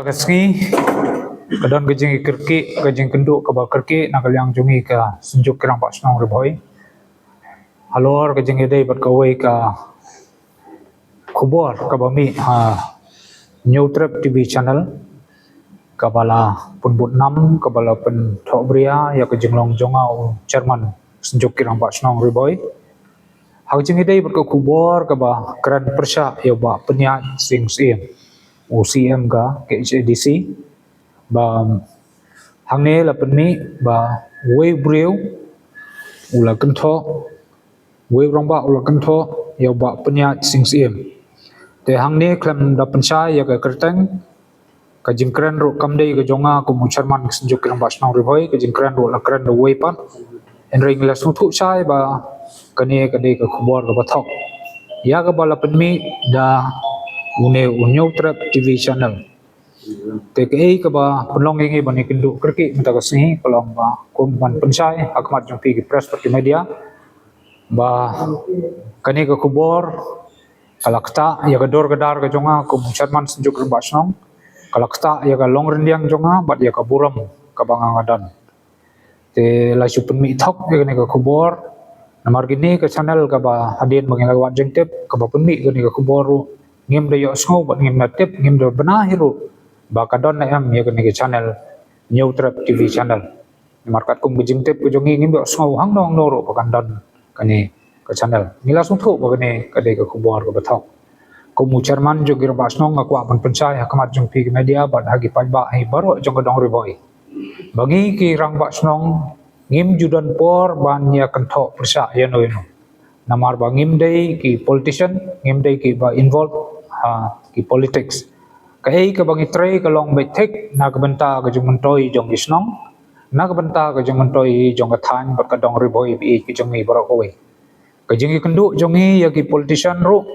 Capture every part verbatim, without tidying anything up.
Ka sngi ka don ka jingkyrkieh, ka jingkynduh kaba kyrkieh na ka liang jong ngi ka Synjuk ki Rangbah Shnong Ri Bhoi halor ka jingïadei bad kawei ka khubor kaba mih ha Hynñiewtrep T V channel, kaba la pynbud nam, kaba la pynthohbria ïa ka jinglong jong nga u Chairman Synjuk ki Rangbah Shnong Ri Bhoi ha ka jingïadei bad ka khubor kaba kren pyrshah ïa u Bah Pynïaid Sing Syiem, u C M ka K H A D C, ba hangne la pynmih ba uwei u briew u la kynthoh, uwei u rangbah u la kynthoh ïa u Bah Pynïaid Sing Syiem. Te hangne khlem da pynshai ïa ka kyrteng, ka jingkren ruh kam dei ka jong nga kum u Chairman ka Synjuk ki Rangbah Shnong Ri Bhoi, ka jingkren ruh la kren da uwei pat. Hynrei ngi la sngewthuh shai ba kane ka dei ka khubor kaba thok ïa kaba la pynmih da une u Hynñiewtrep T V channel. Te kaei kaba pynlong ïa ngi ban ïakynduh kyrkieh mynta ka sngi ka long ba kum ban pynshai ha khmat jong phi ki press bad ki media ba kane ka khubor ka la ktah ïa ka dur ka dar ka jong nga kum u Chairman Synjuk Rangbah Shnong, ka la ktah ïa ka longryndiang jong nga bad ïa ka burom kaba nga nga don. Te la shu pynmih thok ïa kane ka khubor namar kane ka channel kaba hadien ba ngi la wad jingtip kaba pynmih kane ka khubor ruh ngim da ïohsngew bad ngim da tip, ngim da bna hi ruh ba ka don ne em ïa kane ka channel, Hynñiewtrep T V channel. Namar katkum ka jingtip ka jong ngi ngim ïohsngew hangno hangno ruh ba kan don kane ka channel. Ngi la sngewthuh ba kane ka dei ka khubor kaba thok. Kum u Chairman jong ki Rangbah Shnong nga kwah ban pynshai ha khmat jong phi ki media bad ha ki paidbah hi baroh jong ka dong Ri Bhoi ba ngi ki Rangbah Shnong ngim ju don por ban ïakynthoh pyrshah ïano ïano. Namar ba ngim dei ki politician, ngim dei kiba involve ha ki politics. Kaei kaba ngi trei ka long beit thik na ka bynta ka jingmyntoi jong ki shnong, na ka bynta ka jingmyntoi jong ka thaiñ bad ka dong Ri Bhoi ba ïeit ka jong ngi baroh kawei. Ka jingïakynduh jong ngi ïa ki politician ruh,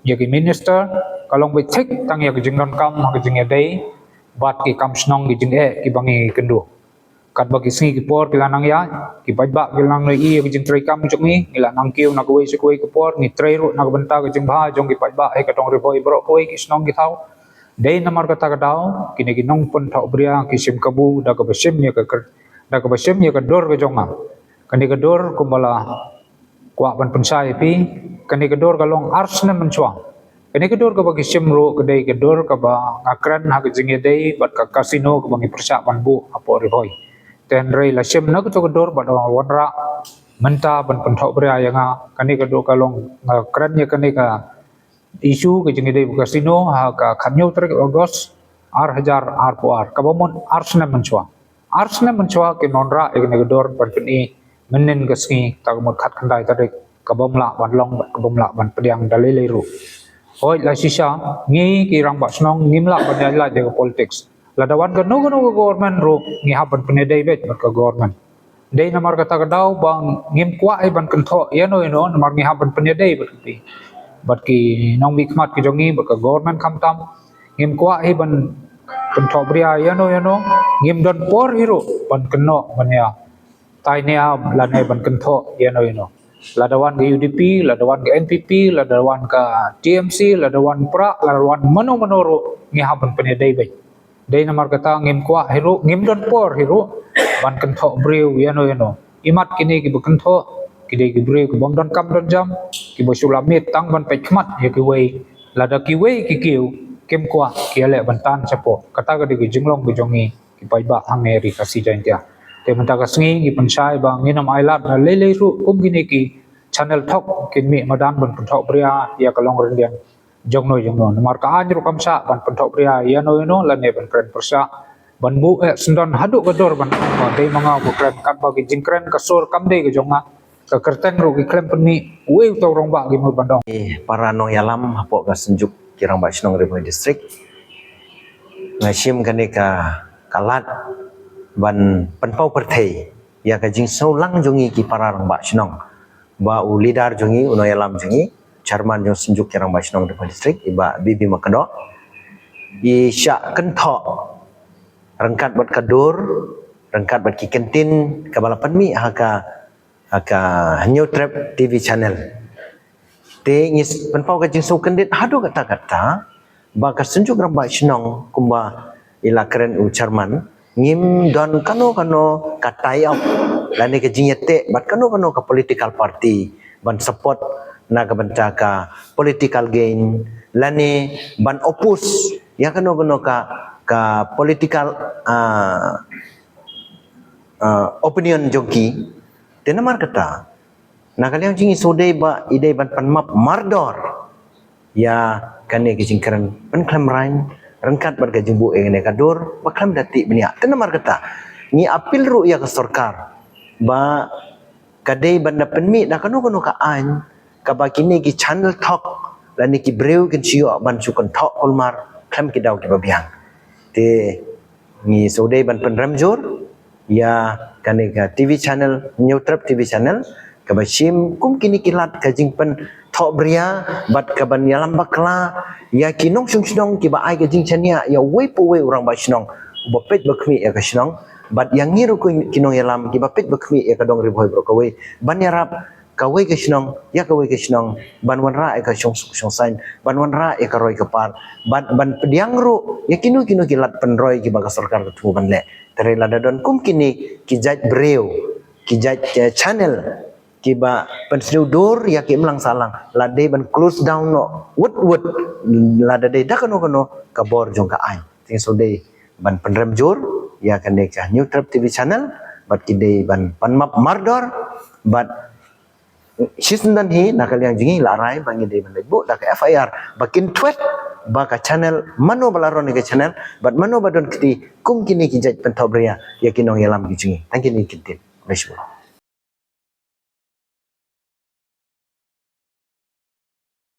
ïa ki minister, ka long beit thik tang ïa ka jingdonkam ha ka jingïadei bad ki kam shnong, ki jingeh kiba ngi kynduh. Katba ki sngi ki por ki la nang ïaid, ki paidbah ki la nang ïohi ïa ka jingtrei kam jong ngi, ngi la nang kiew na kawei sha kawei ka por, ngi trei ruh na ka bynta ka jingbha jong ki paidbah ha ka dong Ri Bhoi baroh kawei, ki shnong ki thaw. Dei namar kata ka daw kine ki nongpynthohbria ki shim kabu da kaba shim ïa ka kyrteng, da kaba shim ïa ka dur ka jong nga. Kane ka dur kumba la kwah ban pynshai ïa phi, kane ka dur ka long ar snem mynshuwa. Kane ka dur kaba ki shim ruh ka dei ka dur kaba nga kren ha ka jingïadei bad ka casino kaba ngi pyrshah ban buh hapoh Ri Bhoi. Te hynrei la shim na kato ka dur bad nga wanrah mynta ban pynthohbria ïa nga. Kane ka dur ka long, nga kren ïa kane ka issue ka jingïadei bad casino ha ka khathynñiew tarik August ar hajar arphew ar, kaba mut ar snem mynshuwa. Ar snem mynshuwa ki wanrah ïa kane ka dur ban pyni mynnin ka sngi, ta ka mut khatkhyndai tarik, ka bym lah ban long bad ka bym lah ban pdiang da lei lei ruh. Hooid, la shisha ngi ki rangbah shnong ngim lah ban ïaid lait ïa ka politics. Lada wan kano kano ka government ruh ngi hap ban pynïadei beit bad ka government. Dei namar kata ka daw ba ngim kwah hi ban kynthoh ïano ïano namar ngi hap ban pynïadei bad ki, bad ki nongmihkhmat ki jong ngi, bad ka government khamtam. Ngim kwah hi ban kynthohbria ïano ïano, ngim don por hi ruh ban kynnoh ban ïa tai nia lane ban kynthoh ïano ïano. Lada wan ka U D P, lada wan ka N P P, lada wan ka T M C, lada wan prah, lada wan mano mano ruh ngi hap ban pynïadei beit. Dei namar kata ngim kwah hi ruh, ngim don por hi ruh ban kynthoh briew ïano ïano. Imat kine kiba kynthoh ki dei ki briew ki bym don kam don jam, kiba shu la miet tang ban peit khmat ïa kiwei. Lada kiwei ki kiew, kim kwah ki ïaleh ban tan shapoh. Kata ka dei ka jinglong ka jong ngi ki paidbah hangne Ri Khasi Jaiñtia. Te mynta ka sngi ngi pynshai ba ngin ym ailad da lei lei ruh kum kine ki channel thok kin mih madan ban pynthohbria ïa ka longryndiang jongno jongno. Namar ka aiñ ruh kam shah ban pynthohbria ïano ïano lane ban kren pyrshah, ban buh eh syndon haduh ka dur ban ong ba dei ma nga uba kren, katba ki jingkren ka sur kam dei ka jong nga. Ka kyrteng ruh ki khlem pynmih, uei uta u rangbah, ki mut ban ong. Para nongïalam hapoh ka Synjuk ki Rangbah Shnong Ri Bhoi District, nga shim kane ka, ka lad ban pynpaw pyrthei ïa ka jingsngewlang jong ngi ki para rangbah shnong ba u leader jong ngi, u nongïalam jong ngi, chairman jong Synjuk ki Rangbah Shnong Ri Bhoi District, i Bah B B Makdoh, i shah kynthoh ryngkat bad ka dur, ryngkat bad ki kyntien kaba la pynmih ha ka, ha ka Hynñiewtrep T V channel. Te ngi pynpaw ka jingsngewkyndit haduh katta katta ba ka Synjuk Rangbah Shnong kumba i la kren u chairman, ngim don kano kano ka tie up lane ka jingïateh bad kano kano ka political party ban support na ka bynta ka political gain lane ban oppose ïa kano kano ka ka political, ah, ah, opinion jong ki. Te namar kata, na ka liang jong ngi shu dei ba i dei ban pan map mardor ïa kane ka jingkren pynkhlem rain ryngkat bad ka jingbuh ïa kane ka dur ba khlem da tih bniah. Te namar kata, ngi appeal ruh ïa ka sorkar ba ka dei ban da pynmih da kano kano ka aiñ kaba kine ki channel thok lane ki briew kin shu ïoh ban shu kynthoh kulmar khlem ki daw kiba biang. Te ngi shu dei ban pynrem jur ïa kane ka T V channel, Hynñiewtrep T V channel, kaba shim kum kine ki lad ka jingpynthohbria bad kaban ïalam bakla ïa ki nongshong shnong kiba ai ka jingshaniah ïa uwei pa uwei u rangbah shnong uba peit ba khmih ïa ka shnong, bad ïa ngi ruh ki nongïalam kiba peit ba khmih ïa ka dong Ri Bhoi baroh kawei ban ïarap kawei ka shnong ïa kawei ka shnong ban wanrah ïa ka shongsuk shongsaiñ, ban wanrah ïa ka roi ka par, ban ban pdiang ruh ïa kino kino ki lad pynroi kiba ka sorkar ka thmu ban leh. Te hynrei lada don kum kine ki jait briew, ki jait, eh, channel kiba pynsniew dur ïa ki imlang sahlang, la dei ban close down noh wut wut lada dei da kano kano ka bor jong ka aiñ. Te ngi shu dei ban pynrem jur ïa kane ka Hynñiewtrep T V channel bad ki dei ban pan map mardor bad shisien don hi na ka liang jong ngi la rai ba ngi dei ban leit buh da ka F I R ba kin thwet ba ka channel mano ba la run ïa ka channel bad mano ba don kti kum kine ki jait pynthohbria ïa ki nongïalam ki jong ngi. Tang kine ki ktien. Khublei shibun.